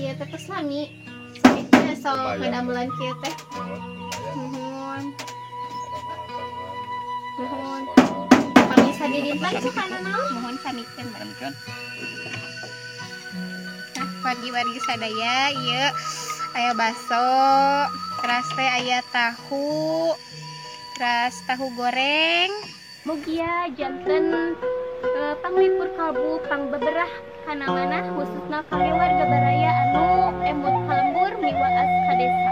Kieu teh tos lami. Samikeun sok ngadamelan kieu teh. Nuhun. Nuhun. Pami sadidinten sukana naon? Muhun samikeun. Samikeun. Nah, wargi-wargi sadaya ieu aya baso, teras teh aya tahu, teras tahu goreng. Mugia janten panglipur kalbu pangbeberah kana manah khususna kangge warga baraya anu emut ka lembur miwaas ka desa.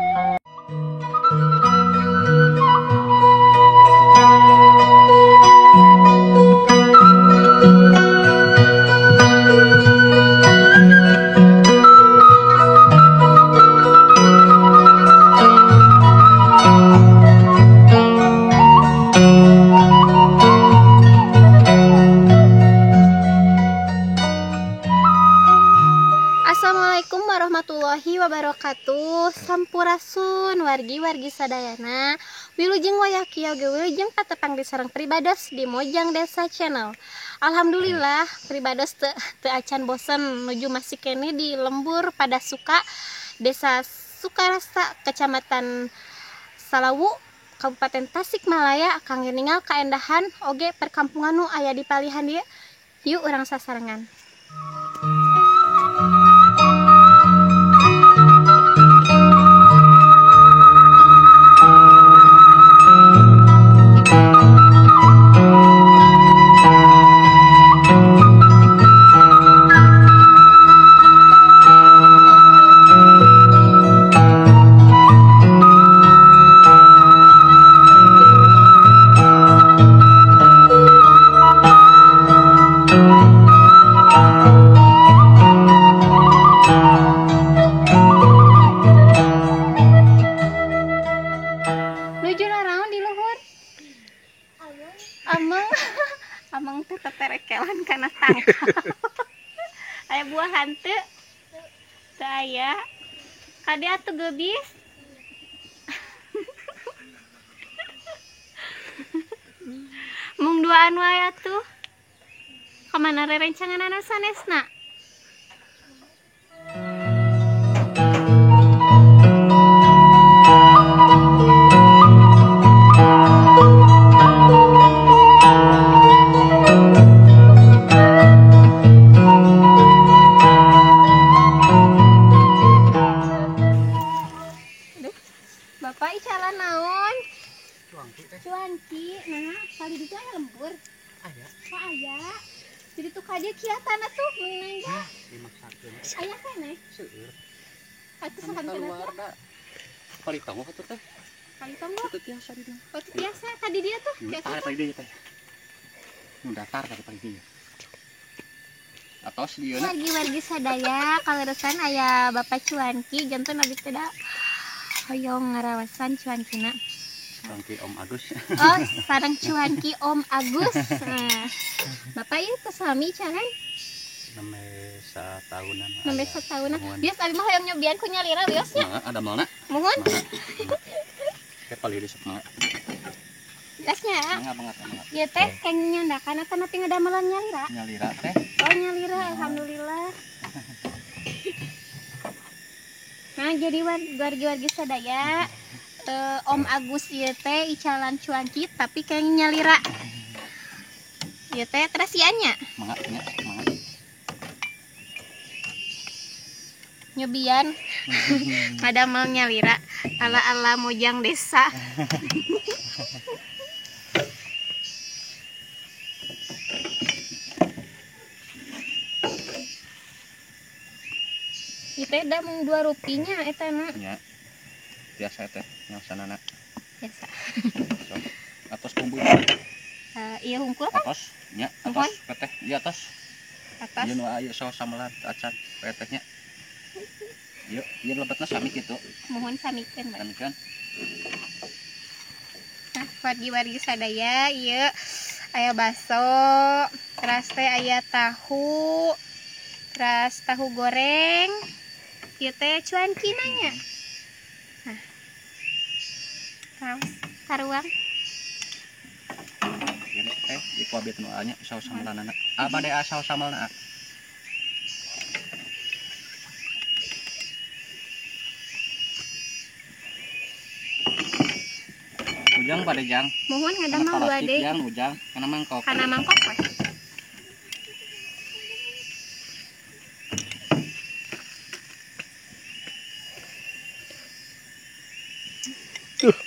Assalamualaikum warahmatullahi wabarakatuh. Sampurasun wargi-wargi sadayana. Wilujeng wayah kieu ge wilujeng patepang di sareng pribados di Mojang Desa Channel. Alhamdulillah pribados teu acan bosen nuju masih kene di lembur pada suka Desa Sukarasa Kecamatan Salawu Kabupaten Tasikmalaya kangge ningal kaendahan oge perkampungan nu aya di palihan dieu. Yuk urang sasarengan. Amang teh teterekelan kana tangkal. Aya buah hanteu? Teu aya. Kade atuh geubis? Mung duaan wae atuh. Kamana rerencanganana sanesna? Bapak icalan naon? Cuangki teh. Cuangki. Nah, kali ditu aya lembur. Aya. Oh, aya. Jadi tuh kaje kiatan atuh meunang ge. Dimaksakeun. Aya keneh. Seueur. Atuh sakanteun atuh. Kali tonggoh atuh teh. Kali tonggoh. Teu tiasa di dieu. Oh, teu tiasa. Tadi dia tuh. Tiasa. Tadi dia teh. Nu datar tadi paling dia. Atos dieuna. Wargi-wargi sadaya kaleresan aya Bapak Cuanki janten abdi teh da hoyong ngarawasan cuankina. Cuanki Om Agus. Oh, sareng cuanki Om Agus. Nah, Bapak ieu teh sami caran? Nembe satahunan. Nembe satahunan. Bias abi mah hoyong nyobian ku nyalira wios nya. Heeh, ada malna. Muhun. Teh palih sok mangga. Biasnya. Mangga mangga mangga. Ieu teh keng nyandakan atau nepi ngadamelan nyalira? Nyalira teh. Oh, nyalira alhamdulillah. Nah, jadi wargi-wargi sadaya Om Agus ieu teh icalan cuanki tapi keng nyalira. Ieu teh terasian nya. Mangga nya, mangga. Nyobian. Ngadamel nyalira ala-ala Mojang Desa. Ieu teh da mung 2 rupinya eta na. Nya. Biasa teh nyasanana. Biasa. So, atos bumbu. Ieu hungkul kan? Atos nya, atos teh ieu atos. Atos. Ieu nu aya saos sambelan acan teh nya. Ieu ieu lebetna sami kitu. Muhun samikeun. Samikeun. Nah, wargi-wargi sadaya ieu aya baso, teras teh aya tahu, teras tahu goreng. Ieu teh cuankina nya. Nah. Raos karuang. Ieu teh ieu abet nu anya saos sambelanana. Abade saos sambalna. Ujang pada jang. Mohon ngadamel dua deui. Jang ujang kana mangkok. Kana mangkok we.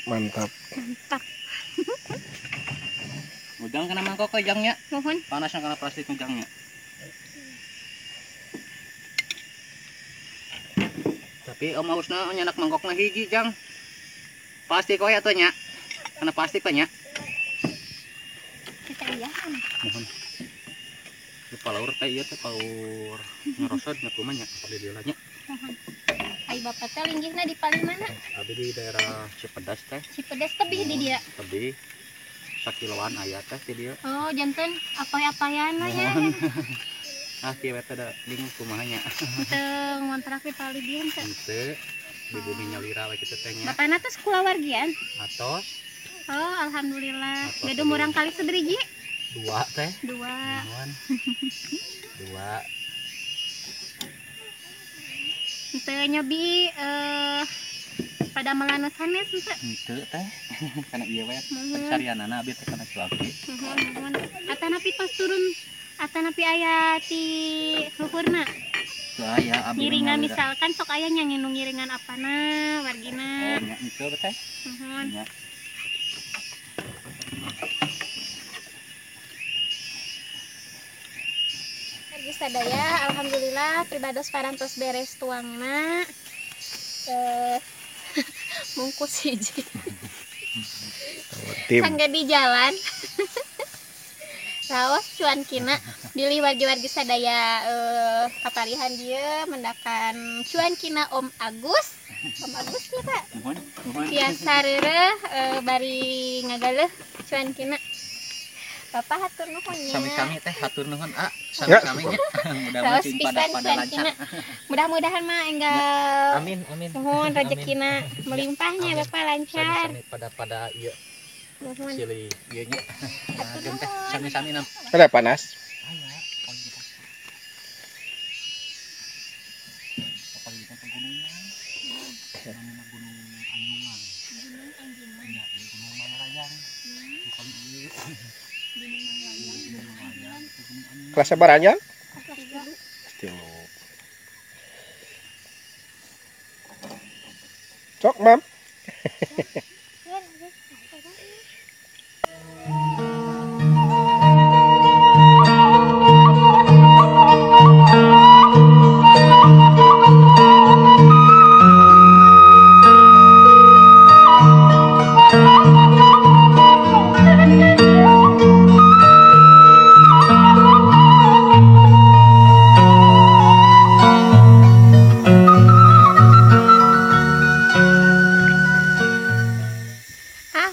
Mantap. Mantap. Ujang kana mangkok we jangnya. Mohon. Panasnya kana plastik ujangnya. Tapi om hausna nyanak mangkokna hiji jang. Plastik we atuh nya. Kana plastik we nya. Kita iyahan. Mohon. Di palaur teh ieu teh paur ngarosot nya kumaha nya di dieu nya. Mohon. Ai bapak teh linggihna di paling mana? Abi di daerah Cipedas teh. Cipedas tebih di dieu. Tebih. Sakiloan aya teh di dieu. Oh, janten apay-apayan we nya. Ah, kieu we teh da ling kumaha nya. Teu ngontrak di palih dieu teh. Henteu. Di bumi nyalira we kitu teh nya. Bapana teh kulawargian? Atos. Oh, alhamdulillah. Gaduh murang kali seberiji? Dua teh. Dua. Dua. Henteu nyobi pada melanu sanes henteu. Henteu teh. Kana ieu we pencarianana abi teh kana cuaki. Muhun muhun. Atanapi tos turun atanapi aya ti luhurna. Teu aya abi. Ngiringan misalkan sok aya nya nu ngiringan apana wargina. Oh nya henteu teh. Muhun. Nya. Sadaya alhamdulillah pribados parantos beres tuangna mungkus hiji kangge di jalan raos cuan kina bilih wargi-wargi sadaya kaparihan dieu mendakan cuan kina Om Agus. Om Agus nya Pak biasa reureuh bari ngagaleuh cuan kina. Bapak hatur nuhun nya. Sami-sami teh hatur nuhun a. Sami-sami nya. Mudah-mudahan pada lancar. Mudah-mudahan mah enggal. Amin amin. Nuhun rezekina melimpahnya Bapak lancar. Sami-sami pada ieu. Nuhun. Silih ieu nya. Hatur teh sami-sami nam. Ada panas. Aya, apalagi teh pegunungan. Namina Gunung Anjungan. Gunung Anjungan. Nya, Gunung Manglayang. Paling ieu. Kelas sabaranya? Kelas 3. Cok, Mam.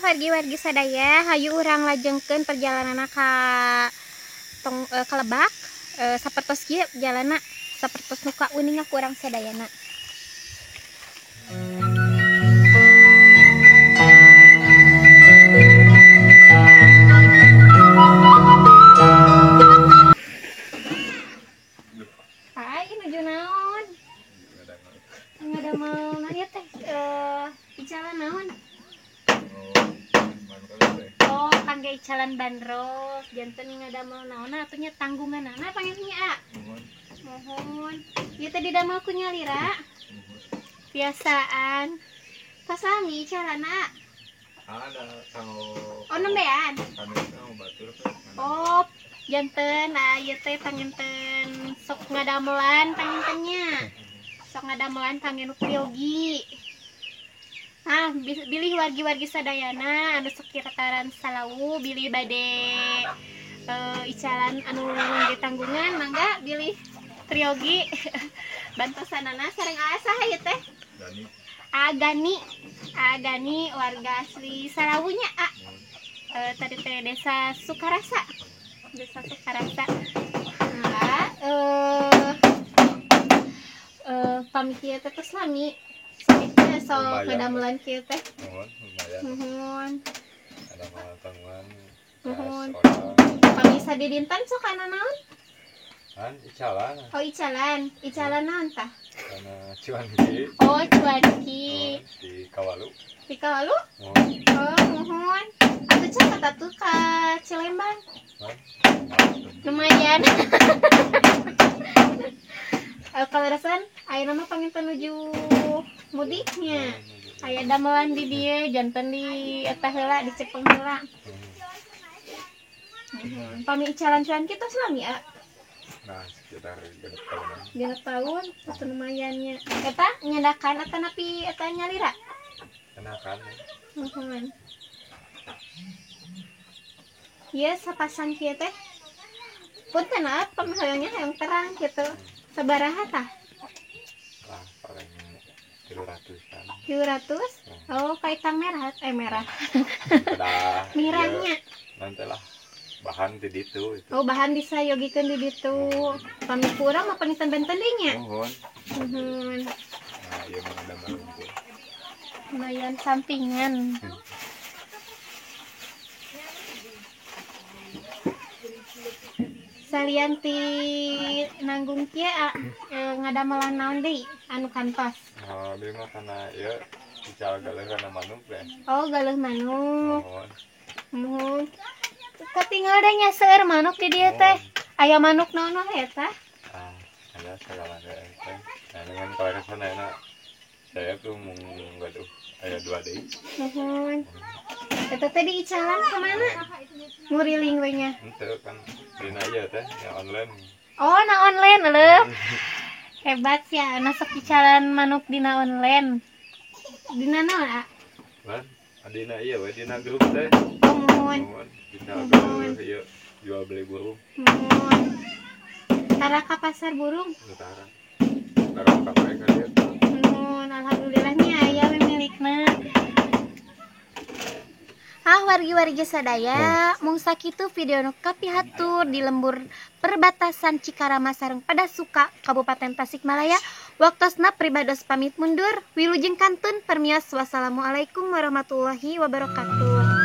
Wargi-wargi sadaya hayu urang lajengkeun perjalananna ka tong ka Lebak sapertos kieu jalanna sapertos nu kauninga ku urang sadayana. Hai nuju naon? Ngadamel naon ieu teh? Icalan naon? Oh, kangge icalan bandros, janten ngadamel naonna atuh nya tanggunganana panggilnya a. Mohon. Ieu teh didamel ku nyalira. Biasaan. Tos lami icalana. Ada kanggo. Oh, nembean. Oh, janten ieu teh panginten sok ngadamelan pangintennya. Sok ngadamelan kangge nu priyogi. Ah, bilih wargi-wargi sadayana anu sekitaran Salawu bilih bade icalan anu ditanggungan mangga bilih priyogi bantosanana sareng saha ieu teh? Gani. Agani. Agani warga asli Salawunya a. Tadi teh Desa Sukarasa. Desa Sukarasa. Nah, pamit ieu teh tos lami. So ngadamelan kieu teh. Nuhun, lumayan. Nuhun. Ada tanggungan. Nuhun. Pami sadidinten sok kana naon? Kan icalan. Oh, icalan. Icalan naon tah? Kana cuanki. Oh, cuanki. Oh, di Kawalu. Di Kawalu? Oh. Oh, muhun. Atuh caket atuh ka Cilembang. Lumayan. Kaleresan ayeuna mah panginten nuju mudiknya. Aya damelan di dieu janten di eta heula di Cepeng heula. Pami icalan cuanki tos lami ya? Nah, sekitar 6 tahunan. 6 tahun, atuh lumayannya. Eta nyandakan atanapi eta nyalira? Nyandakan. Muhun. Ieu sapasang kieu teh. Punten ah, pami hoyongnya hoyong terang gitu. Sabaraha tah? Lah, paling 300-an. 300? Oh, kaitang merah, merah. Kedah. Mirahnya. Nanti lah bahan di ditu itu. Oh, bahan bisa yogikeun di ditu. Pami kurang mah panginten benten deui nya. Muhun. Muhun. Nah, ieu mah ada unggul. Lumayan sampingan. Salian ti nanggung kieu ngadamelan naon deui anu kantos? Oh, ieu mah kana ieu ical galeuh kana manuk teh. Oh, galeuh manuk. Muhun. Muhun. Katinggal deh nya seueur manuk di dieu teh. Aya manuk naon wae eta? Ah, ada segala teh. Nah, dengan kaleresan ayeuna saya tuh mung gaduh aya 2 deui. Muhun. Eta teh diicalan ka mana? Nguriling we nya. Henteu kan dina ieu teh nya online. Oh, na online leuh. Hebat ya, na sok icalan manuk dina online. Dina naon, A? Lan, dina ieu we dina grup teh. Oh, muhun. Muhun. Ical galeuh ieu jual beli burung. Muhun. Tara ka pasar burung. Tara. Tara ka mereka dia. Muhun, alhamdulillahnya aya we milikna. Ah, wargi-wargi sadaya, mung sakitu video nu kapihatur di lembur perbatasan Cikarama sareng Padasuka, Kabupaten Tasikmalaya. Waktosna pribados pamit mundur. Wilujeng kantun permios. Wassalamualaikum warahmatullahi wabarakatuh.